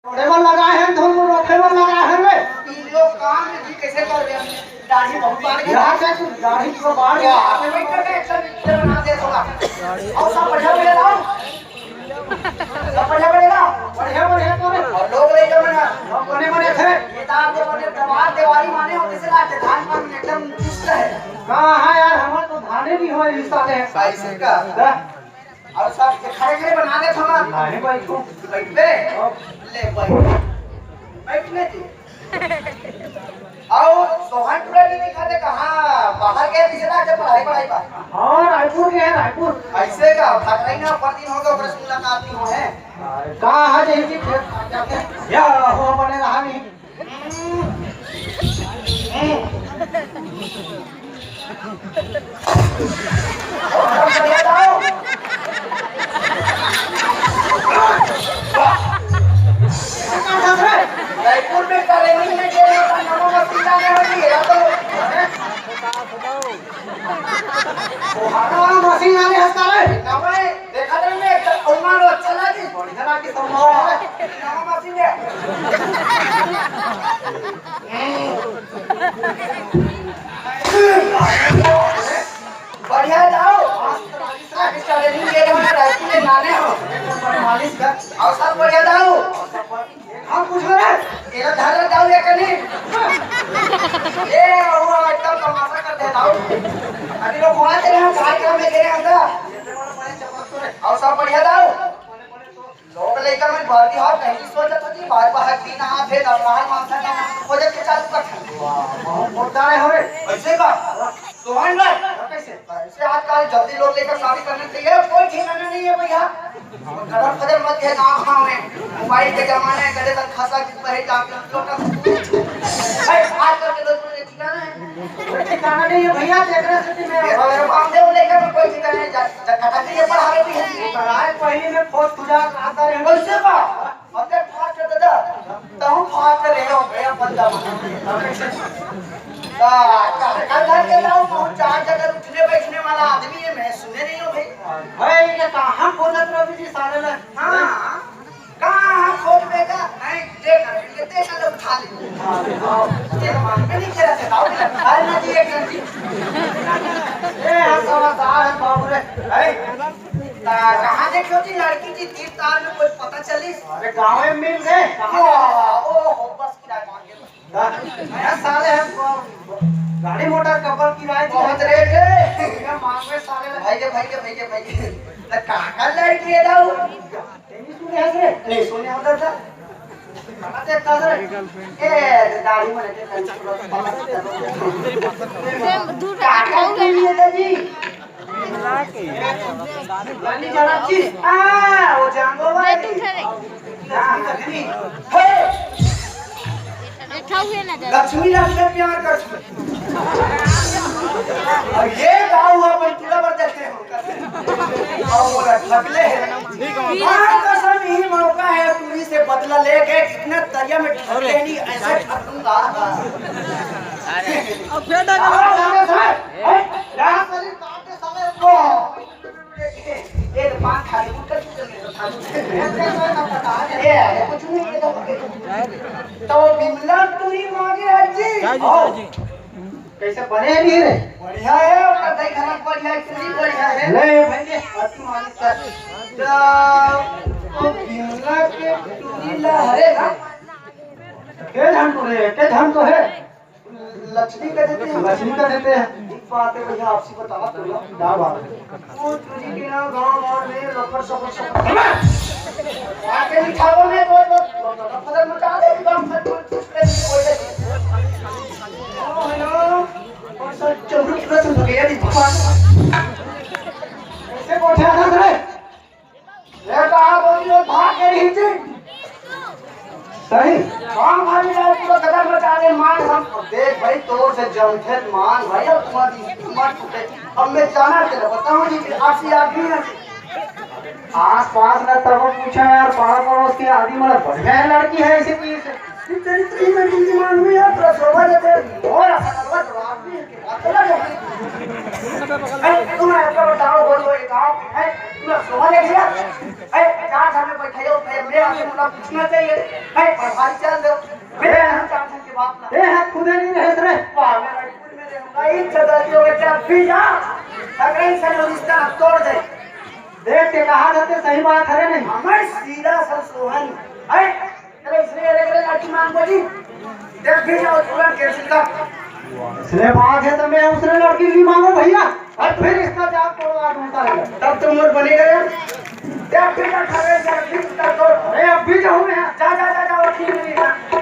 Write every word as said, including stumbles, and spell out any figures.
ओढ़े बर लगा है, धूल रोखे बर लगा है रे। ई लोग काम में जी कैसे कर रहे हैं? दाढ़ी बहुत बाढ़ गई। यहाँ से तू दाढ़ी तो बाढ़ गया। वाह, आप में बैठ करके एक सौ मीटर बना दे थोड़ा। और सब बढ़िया बढ़िया लाओ। सब बढ़िया बढ़िया लाओ। बढ़िया बढ़िया तो रे। और लोग ले जाओ ना। हम बने बने थे। ये दाल जो बने दीवार दीवारी माने हो, किसे लाते? धान पान एकदम चुस्त है। हाँ, हाँ यार, हमारे तो धाने भी हो इस साले। ऐसे का? दा। और सब के खड़े खड़े बना दे थमा। नहीं बैठू। बैठ बे। ले बैठ। बैठ ले जी। और सोहन टुरा जी दिखा दे कहाँ बाहर गए, किसे लाते पढ़ाई पढ़ाई बा? हाँ, रायपुर गए हैं, रायपुर। ऐसे का? फकराई ना, पर दिन हो गया, ओकरे से मुलाकात नहीं हो है। अरे, कहाँ है यही की खेत? या हो बने रहा नहीं। रायपुर में करेंगे में के लिए नमो मसीह जाने वाली है तो। हाँ, मसीह जाने हंसता है। नमो देखा था मैं, एक तो उन्होंने अच्छा लगी। बढ़िया लगी, संभव है। नमो मसीह ने। बढ़िया जाओ। मालिश कर। और सब बढ़िया जाओ। हम कुछ हो रहा है। ये धर जाओ ये कनी। ये वो एकदम तमाशा कर दे जाओ। अभी लोग वहाँ चले हम कार्यक्रम में गए हैं अंदर। और सब बढ़िया जाओ। लोग लइका मन भर्ती हो, कहीं सोचत होती, बार बार हक दिन आत हे, तब बाहर मांसा का नाम खोजत के चालू कर। वाह, बहुत जोरदार है रे। ऐसे का? सोहन भाई, कैसे? ऐसे आजकल जल्दी लोग लेकर शादी करने चाहिए, कोई ठिकाना नहीं है भैया। खबर खबर मत है गाँव गाँव में, मोबाइल के जमाना है, कदे तक खसा की परे जाके लोग का। भाई, आजकल के लोग ठिकाना है। ठिकाना नहीं है भैया, तेकरे से मैं ये हमारे बामदेव लेकर में कोई ठिकाना नहीं जा, जा, कटक के पढ़ावे भी है। पढ़ाए पहले में खोज खुजा आता रहे। कैसे बा? मतलब फाट कर दे, तहु फाट कर रहे हो भैया, बंदा। का, का, कल घर के जाओ, बहुत चार जगह उठने बैठने वाला आदमी है, मैं सुने नहीं हूँ भाई। भाई, ये कहाँ खोजत रवि जी साले में? हाँ। कहाँ खोज बेटा? नहीं, देख, ये देख, लो, उठा ले। ये मांग में नहीं खेला, चलाओ, अरे ना जी, एक जन जी। ए, हम समझदार हैं, बाबू रे। अरे, ता, कहाँ देखियो जी लड़की जी, तीर तार में कोई पता चली? अरे, गाँव में मिल गए। वाह, ओ हो, बस किराया मांगे। हाँ, साले, हम गाड़ी मोटर कपल किराए थी। बहुत रेट है। क्या मांग रहे साले? भाई के, भाई के, भाई के, भाई के। तो कहाँ का लड़की है दाऊ? नहीं सुने हंस रहे? नहीं सुने हंस रहा। कहाँ से हंस रहे? ए, दाढ़ी में लगे, दूर काका के लिए था जी। रानी जरा जी। आ, वो जांगो भाई। राम लक्ष्मी। हे! बैठा हुए ना जरा। लक्ष्मी लक्ष्मी प्यार कर। और ये गाँव हुआ पर पूरा पर देखते हो। और बोला, "ठगले हैं।" माँ कसम, यही मौका है, टूरी से बदला लेके कितना दरिया में ठग लेनी, ऐसा ठग दूंगा। अब फेंटा का हाँ, साले, साले, हैं? यहाँ शरीर काट के साले को। ये तो पान खा के मुक्का चुप कर ले, तो खा ले। ये कुछ नहीं, ये तो तो बिमला टूरी मांगे आज जी। चाय जी, चाय जी। कैसे बने हैं रे? बढ़िया है, और कतई खाना बढ़िया है, टूरी बढ़िया है। ले भाई, ये अति मालिक का। तो, तो बिमला के टूरी ला हरे ना? के धान तो है, के धान तो है? लक्ष्मी का देते हैं। लक्ष्मी का देते हैं। एक बात है भैया, आपसे बतावा तो ना। क्या बात है? वो टूरी के ना गाँव और में लफड़ सफड़ सफड़। आके लिखावा में वो, वो, वो, वो, फजल मचा दे, गाँव फट फट फट फट फट। ओ, हेलो। कौन सा चौरुक रस हो गया, नहीं भगवान। कैसे कोठे आ रहा है? ये कहा बोली और भाग गई थी। सही। मांग भाई यार, पूरा गदर मचा दे, मांग हम। देख भाई, तोर से जमथे मांग भाई, अब तुम्हारी हिम्मत टूटे। अब मैं जाना तेरा बताऊं जी, कि आपसी आदमी है। आस पास ना तब पूछा यार, पाड़ा पड़ोस के आदमी, मतलब, बढ़िया है लड़की है, ऐसे की से। तेरी, तेरी, मैं तुमकी मांग में यार, पूरा शोभा देते हैं। और ऐसा करवा तो आदमी है कि बात अलग है। अरे, तुम ऐसा बताओ, बोलो, ये गाँव है, तुम सोहा ले गया? अरे, चार घर में बैठे हो, भाई, मैं आपसे मतलब पूछना चाहिए। अरे, पर भाई, चल दो। मैं यहाँ चार घर के बाप ना। ए, हाथ खुदे नहीं रहे रे। वाह, मैं रायपुर में रहूंगा, एक जगह की होगा, क्या भी जा? अगर ऐसा नहीं, रिश्ता तोड़ दे। देख के कहा जाते, सही बात है नहीं। हमारे सीधा सर सोहन है। अरे, इसने अरे, अरे, लड़की मांगो जी। देख भी जाओ, तुरंत कैंसिल कर। इसने बात है तो मैं उसने लड़की नहीं मांगो भैया। और फिर इसका जाप तोड़वा दूंगा। तब तो मोर बने गए। देख भी जा, खड़े जा, फिर कर दो। अरे, अब भी जाऊँ मैं। जा, जा, जा, जा, वकील नहीं है।